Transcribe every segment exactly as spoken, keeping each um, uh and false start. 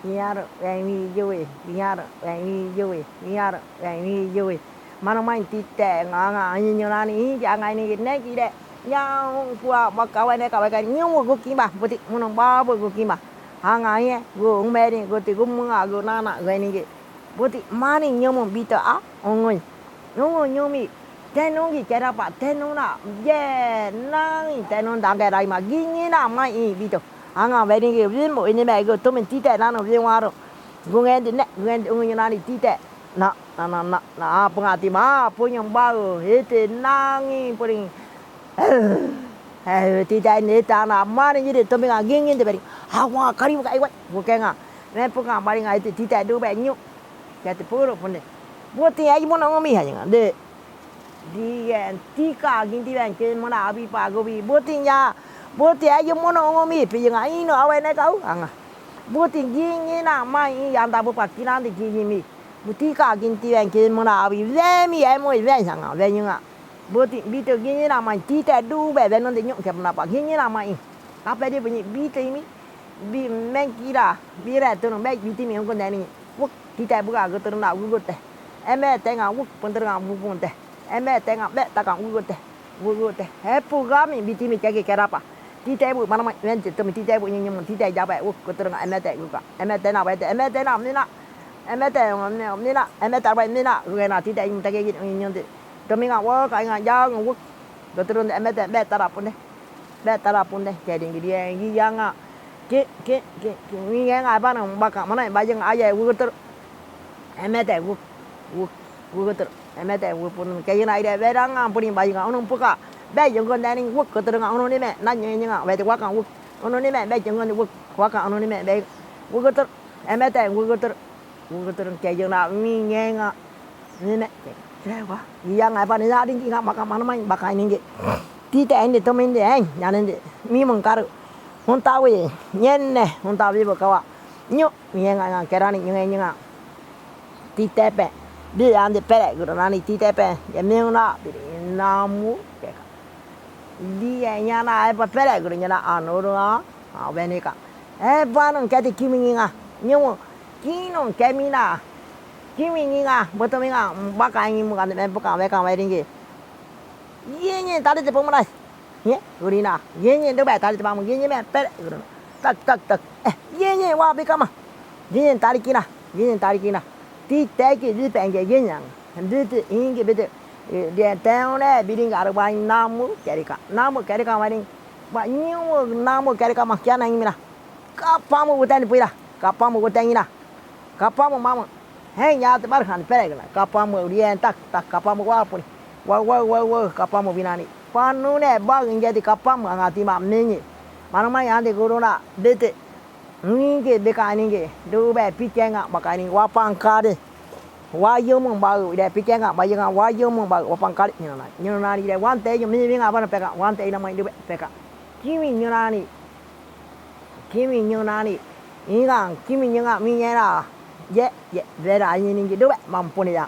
Biñaru, biñaru, biñaru, biñaru. Manamain tite nga nga, ngiñe nani, ngiñe nani, ngiñe nani. Nyau kua ba kawa ne kawa ka nyau gu kimba, buti munong ba bu gu kimba. Hanga ngiñe gu umeni, gu ti gu munga, gu nana, gu ningke. Buti mani nyau mu bito a, ongoi. Ongoi nyau mi. Tenung gi kerapa, tenung na, ye, nang, tenung dangke rai ma, gingi na mai i bito. Anga weringi win mo ini me gu tumin tite nanu win waro. Gu ngendi ne, gu ngendi ungu nani tite. Na, na, na, na, na, a, punga ti ma, punyung bau, hiti nangi puring. Eh, tite ni tana, mani jiri tuminga gingi di bering. Hawa, kari buka iwai, bukenga. Ne punga baringa hiti tite du be nyu. Kati puru punde. Buti ai mono ngomi ha yanga. De. Di yen tika ginti wen ke mona abi pa gobi. Buti nya. Buti ayo mono ngomi pi yanga ino awe ne kau anga. Buti gingi na mai i yanda bu pa kinan di gingi mi. Buti ka ginti wen ke mona abi wemi ai mo wen yanga wen yanga. Buti bito gingi na mai tite du be wen nonde nyok ke mona pa gingi na mai i. Apa di bunyi bito imi. Bi mengkira, bi re tunung, bi, bi timi ongkon dani. Wuk, tite buka, gutur na, gugut te. Eme te nga wuk, puntur nga wuk, pun te. Eme te nga be, ta ka gugut te. Gugut te. Hepu gami, bi timi keke kerapa. Tite bu, mana mai, wen te, tumi tite bu, nyi, nyi, tite jabe, wuk, gutur nga, eme te, guka. Eme te na, be te, eme te na, mina. Eme te, mina, mina, eme te, be, mina, guke na, tite, nyi, teke, nyi, nyi, nyi, te. Tumi nga, wuk, ai nga, jang, wuk. Gutur nga, eme te, be, ta ra, pun te. Be ta ra pun te, kering kering yang a. Ki, ki, ki, ki, ngi nga ba nang baka mana ba jeng aye wugutur. Eme te wuk, wuk, wugutur. Eme te wuk pun kering ai de be rang a pun ba jeng a unung puka. Be jeng kon dani wuk gutur nga unung ni me, na jeng jeng a, be te waka wuk. Unung ni me, be jeng kon wuk, waka unung ni me, be wugutur. Eme te wugutur. Wugutur keng jeng na mi nge nga. Ni ne. Kira wa. Iya ngai pa ni ya ding ki nga baka mana mai baka ini nge. Tite ini to min de eng. Nyanen de. Mi mengkaru. Hunta wi. Nyen ne. Hunta wi baka wa. Nyu. Mi nge nga nga kira ni nyu nge nyu nga. Tite pe. Bi ande pere guru nani tite pe. Ya mi na. Bi namu. Keka. Di e nyana e pa pere guru nyana anu ru a. A, wene ka. E pa nung keti kimi nginga. Nyu. Kinung kemi na. Kimi nginga. Boto mi nga. Baka ngi mu kan men buka we kan we ringi. Ye nye tadi te pemulai. Ye, guru na. Ye nye do ba tadi te pamu. Ye nye me pere guru na. Tak, tak, tak. E, ye nye wa bi kama. Ye nye tadi kina. Ye nye tadi kina. Ti te ki di penge ye nyang. Di ti ingi bi ti. Di te one bi ring aru ba namu kerika. Namu kerika wa ring. Ba nyu namu kerika ma kia na ingi mina. Kapamu utan puira. Kapamu utan ina. Kapamu mamu. Heng ya te bar han pere gina. Kapamu rien tak tak kapamu wa puni. Wa wa wa wa kapamu binani. Panu ne ba inge di kapamu anga ti ma menyi. Manu mai ande guru na bete. Ngi ke beka ni nge, du be pikenga baka ni wa pangkade. Wa yomong bau, de pikenga ba yenga wa yomong bau, wa pangkade nyonani. Nyonani de wante yo mi mi nga bana peka, wante ina mai du be peka. Kimi nyonani. Kimi nyonani. Inga, kimi nyonga mi nyena. Ye, ye, vera ni nge du be mampuni ya.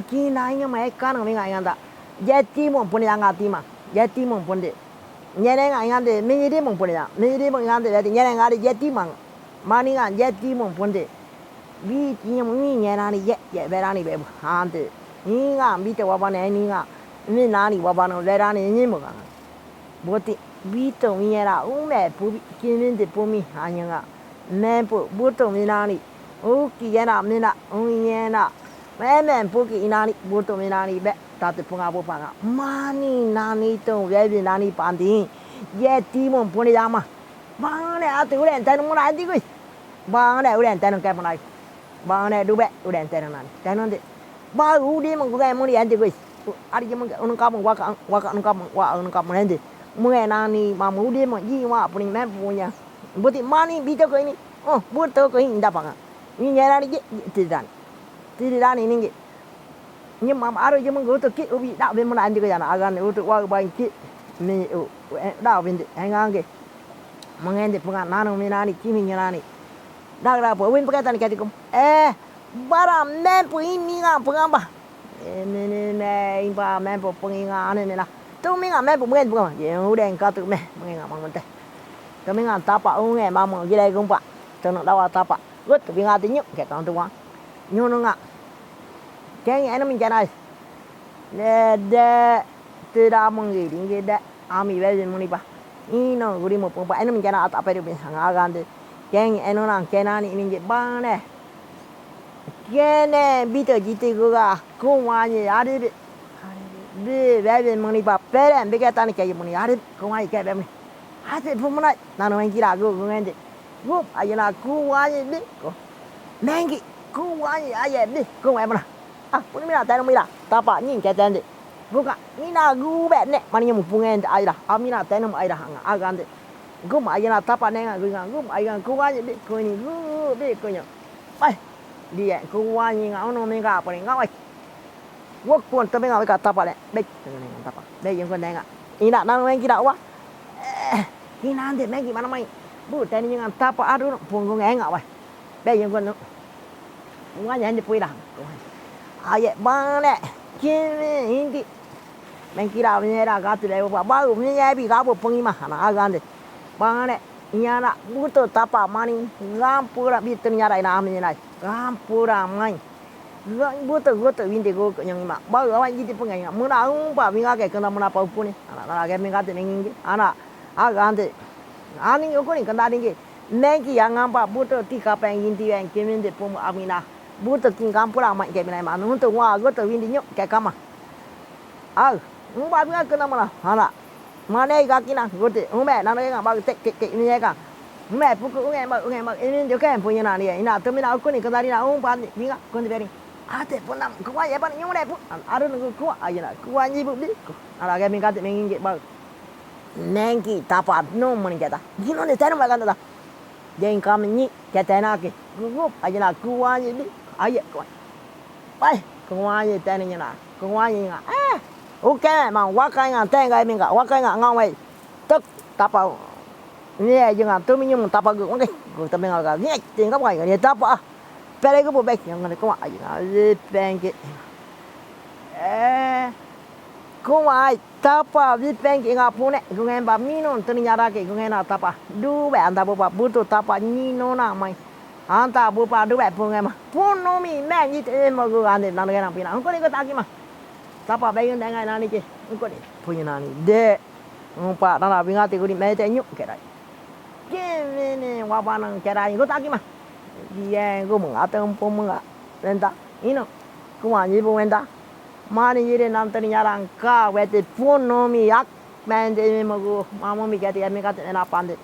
Kina inga mai kanu mi nga inga da. Ye ti mampuni ya nga ti ma. Ye ti mampuni. Nyere nga ingande, mi di mung pun ya. Mi di mung ingande, beti nyere nga di yeti mang. Mani nga yeti mung pun di. Bi ti nyem ngi nyerani ye, ye berani be hante. Ngi nga bito wabane ngi nga. Mi nani wabane berani ngi mung nga. Boti bito ngi nyera ume pubi, kimin di pumi hanya nga. Mempu butu minani. Uki yena mina, ui yena. Memen puki inani, butu minani be, tatu punga bu panga. Mani nani tu, webi nani pandi. Yeti mun puni yama. Bang ne atu uren tenu muna andi kui. Bang ne uren tenu kai munai. Bang ne dube uren tenu nani. Tenu ndi. Ba udi mun kukai muni andi kui. Ari ki mun unung kamu waka, waka unung kamu, wa unung kamu andi. Munge nani mamu udi mun, yi wa puni men punya. Buti mani bito ko ini. Oh, buto ko ini dapanga. Ni nyerani ki, tirirani. Tirirani ningi. Ni mam aru ki mung utu ki ubi da be muna andi ko yana agan utu wa uba ki. Mi u, da ubi ndi, hengange. Munge ndi punga nanu minani, kimi nyerani. Da da po, win pakai tani kati kum. Eh, bara men pu ini nga punga ba. E, mi ni me impa mempo penginga ane mina. Tu minga mempo mengen buka. Ye ude ngka tu me mengenga mamun te. Tu minga tapa unge mamun gilai gumpa. Tano dawa tapa. Gut, binga ti nyu, keta ntu wa. Nyu nunga. Keng enu mi kenai. Ne de, ti da menggi, dinggi de, ami bebin muni pa. Ino, guri mo pung pa, enu mi kena ata peru bin hanga agande. Keng enu nang kena ni ini je bane. Kene, bito jiti guga, kuwa ni ari bi. Bi, bebin muni pa, pere, bi keta ni kei muni, ari, kuwa ni kei bebin. Ate, pumunai, nano mengki ra, gu, gu ngende. Gu, aye na, kuwa ni bi, ku. Mengki, kuwa ni, aye bi, ku, aye mana. A, pun mi na, tanu mi na, tapa, ni, keten de. Gu ka, ni na, gu be, ne, mani nyamu pungen de, aye ra. A, mi na, tanu mi aye ra, nga, agande. Gu ma, aye na, tapa, ne, nga, gu nga, gu ma, aye nga, kuwa ni bi, ku ni, gu, bi, ku ni. Bai, di, e, kuwa ni nga, ono, mi nga, pun nga, wai. Wok pun tebeng a weka tapa le. Bek, tebeng a tapa. Bek, yong kon denga. Ina nano mengki da wa. Eh, ina ande mengki mana mai. Bu, teni ngan tapa adu, punggung enga wa. Bek, yong kon. Wa, nya ande pui da. Aye, bane. Kimi, hindi. Mengki da, mengki da, kati le, wa, bau, mengki, bi, kabu, pungi ma, na, agande. Bane. Iana, buto tapa mani, gampura, bitu nyara ina, ami nai. Gampura, mai. Ga-, buto, buto, windi gu, nyong ima. Ba, awan jiti pungai nga. Muna, umpa, winga ke, kena muna pa upuni. Ana, ana, ke mengkate mengingi. Ana, agande. Ani, ukuni, kena dingi. Mengki, yang ampa, buto, ti kapeng, inti, yang, kemende, pum, amina. Buto, king, gampura, mai, ke, mina, ima. Nuntu, wa, guto, windi, nyu, ke, kama. Au, umpa, winga, kena muna. Ana. Mane i kakina, guti, ume, nano ke nga, bau, tek, tek, tek, ini ka. Ume, puku, unge, bau, unge, bau, ini ndio ke, punya nani, ina, tumina, ukuni, kendari na, umpa, ni, binga, kundi beri. Ate, punam, kuwa, ye, pan, nyumre, pu, an, arun, ku, kuwa, ayena, kuwa, nyi, bu, bi, ku. Ara, ke, mingkati, mengingge, bau. Mengki, tapa, no, mani, keta. Gino, ne, tenu, makan, tata. Jeng, kam, nyi, keta, na, ke. Gugup, ayena, kuwa, nyi, bi, aye, kuwa. Pai, kungwa ye teni nyena, kungwa ye nga. Eh, uke, ma wakai nga, tengai minga, wakai nga, ngawai. Tuk, tapa. Ni ye nga, tumi nyum tapa gu, wakai. Gu tumi nga, ni ye, tingga wakai, ni tapa. Pere gu bu bek, yang ni kungwa ye nga, ye pengki. Eh, kungwa ai. Tapa, bi pengki nga pune, gunge ba mino, teni nyara ke, gunge na tapa. Du be anda bu pa, butu tapa, nyino na mai. Anda bu pa, du be punge ma. Punu mi, me, ni te mo gu ande, nano ke nang pina. Ungko ni ko taki ma. Tapa, be yun dengai nani ke. Ungko ni, punya nani. De. Umpa, nana, binga te guri, me te nyu, kerai. Kimini, waba nang kerai, ko taki ma. Ye, gu menga, te umpu menga. Wenta, ino. Kungwa nyi bu wenta. Mani yiri nang teni nyarang ka, weti punu mi ak, mende mi mogu, mamu mi keti, mi kati, mena pande.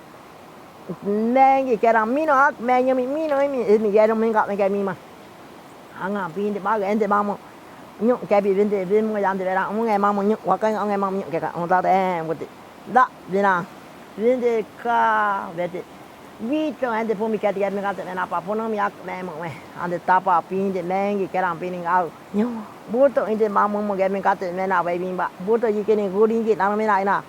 Mengki kerang mino ak, menyo mi, mino mi, mi yero mi ka, mi ke mi ma. Anga, pinde, baga, ende, mamu. Nyu, kebi, binde, bim, yande, berang, munge, mamu, nyu, wakai, nge, mamu, nyu, keka, ong, tate, eh, buti. Da, bina. Binde, ka, beti. Bito, ende, pumi, keti, keti, mi kati, mena pa, punu mi ak, me, mu, me. Ande, tapa, pinde, mengki, kerang, pining, au. Nyo, buto inte mamu mo ge mingkate mena bai bimba. Buto jikini gudingi nano mina ina.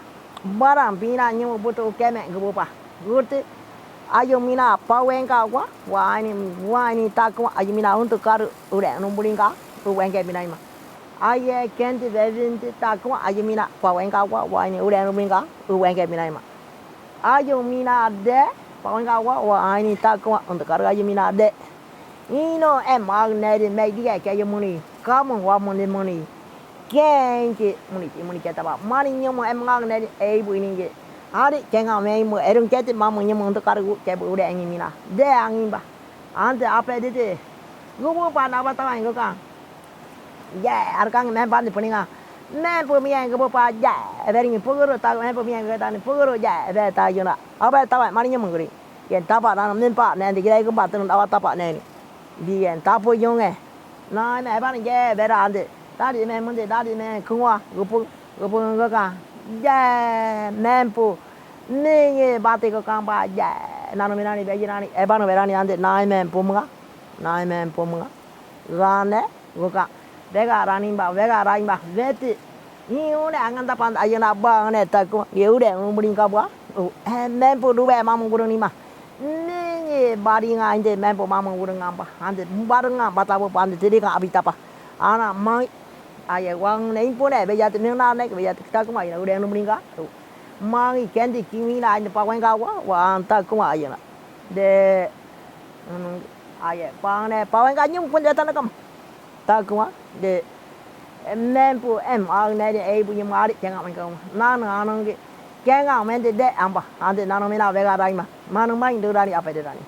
Barang pina nyo buto keme gubupa. Guti. Ayo mina pawengka wa, wa aini, wa aini takuma ayo mina untuk karu ure nung buringka, uwengke mina ima. Aye kenti bebinti takuma ayo mina pawengka wa, wa aini ure nung buringka, uwengke mina ima. Ayo mina de, pawengka wa, wa aini takuma untuk karu ayo mina de. Ino em ang neri mei di ke ayo muni. Kamu wa muni muni. Kengki muni ti muni keta ba. Mani nyomu em ang neri ei bu iningi. Ari kenga mei mu erung keti mamu nyomu untuk karu ke bu ure angi mina. De angi ba. Ante ape diti. Gubu pa na ba tawa ingo ka. Ye, arkang men pan di puninga. Men pu mi yang gubu pa ye. Ebe ringi puguru ta men pu mi yang gubu ta ni puguru ye. Ebe ta yuna. Abe tawa mani nyomu guri. Yen tapa nano men pa nen di girai gumba tenun awa tapa neni. Di yen tapu yunge. Na me ban ge berande. Dadi men mundi dadi men kungwa gupu gupu guka. Ye men pu. Ningi bati gukang ba ye. Nano menani beji nani. Eban berani ande nai men pu mga. Nai men pu mga. Gane. Guka, bega rani ba, bega rani ba, beti. Ni une angan tapan, ayo na ba, ngane taku, ye ure, umring ka ba. U, eh, men pu du be mamu gurung ni ma. Ni, ni, bari nga, inde, men pu mamu gurung nga ba. Ande, barung nga, bata bu, ande, tiri ka, abi tapa. Ana, mai. Aye, wang, ne, impu, ne, beja, te, ming, na, ne, beja, te, takuma, ina, ure, umring ka. U, mai, kendi, kimi, na, inde, pawengka, wa, wa, an, takuma, ayo na. De, Ae, bang ne, bang ne ka nyum kun de ta na kam. Ta kuma, de, men bu em, ang ne de, e bu nyum ari, keng ang men kam. Nang, nang, nang, keng ang men de, de, ang ba, ang de, nang, nang, men a, be ga rai ma. Ma nang, ma, do rai, apa de rai.